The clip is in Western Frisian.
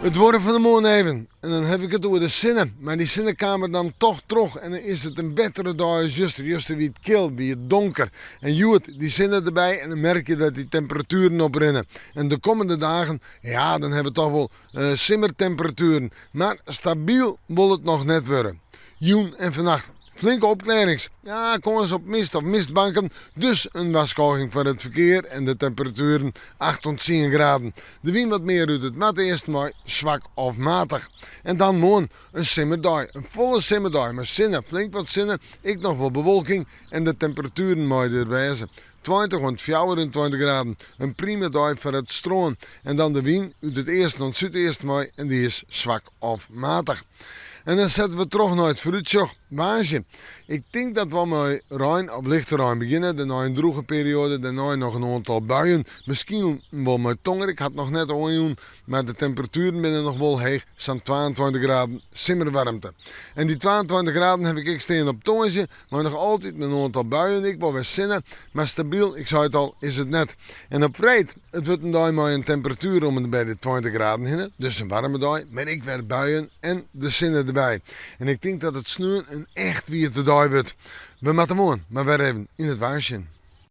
It duorre fan 'e moarn even en dan haw ik it oer de sinne. Mar dy sinne kaam der dan toch troch en dan is it in bettere dei as juster. Juster wie it kil, wie it donker. En hjoed dy sinne derby en dan merk je dat dy temperatueren oprinne. En de kommende dagen, ja, dan hawwe we toch wol simmertemperatueren. Mar stabyl wol it noch net wurde. Jûn en fannacht flinke opklearrings. Ja, kâns op mist of mistbanken. Dus in warskôging foar it ferkear en de temperatueren 8 oant 10 graden. De wyn wat mear út it noardeasten wei, swak of matich. En dan moarn in simmerdei, in folle simmerdei mei sinne, flink wat sinne, ek noch wol bewolking en de temperatueren meie der wêze. 20 oant 24 graden. In prima dei foar it strân. En dan de wyn út it easten oant súdeasten wei en dy is swak of matich. En dan sette we troch nei it foarútsjoch. Woansdei. Ik tink dat we mei rein of lichte rein begjinne, dêrnei in drûge perioade, dêrnei noch in oantal buien, miskien wol mei tonger, ik ha it noch net oanjûn, mar de temperatueren binne noch wol heech, sa'n 22 graden simmerwaarmte. En dy 22 graden haw ik ek stean op tongersdei, mei noch altyd in oantal buien, ek wol wer sinne, mar stabyl, ik sei it al, is it net. En op freed, it wurdt in dei mei in temperatuer om en by de 20 graden hinne, dus in waarme dei, mar ek wer buien en de sinne derby. En ik tink dat it sneon in echt wiete dei wurdt. We moatte moarn mar wer even yn it waar sjen.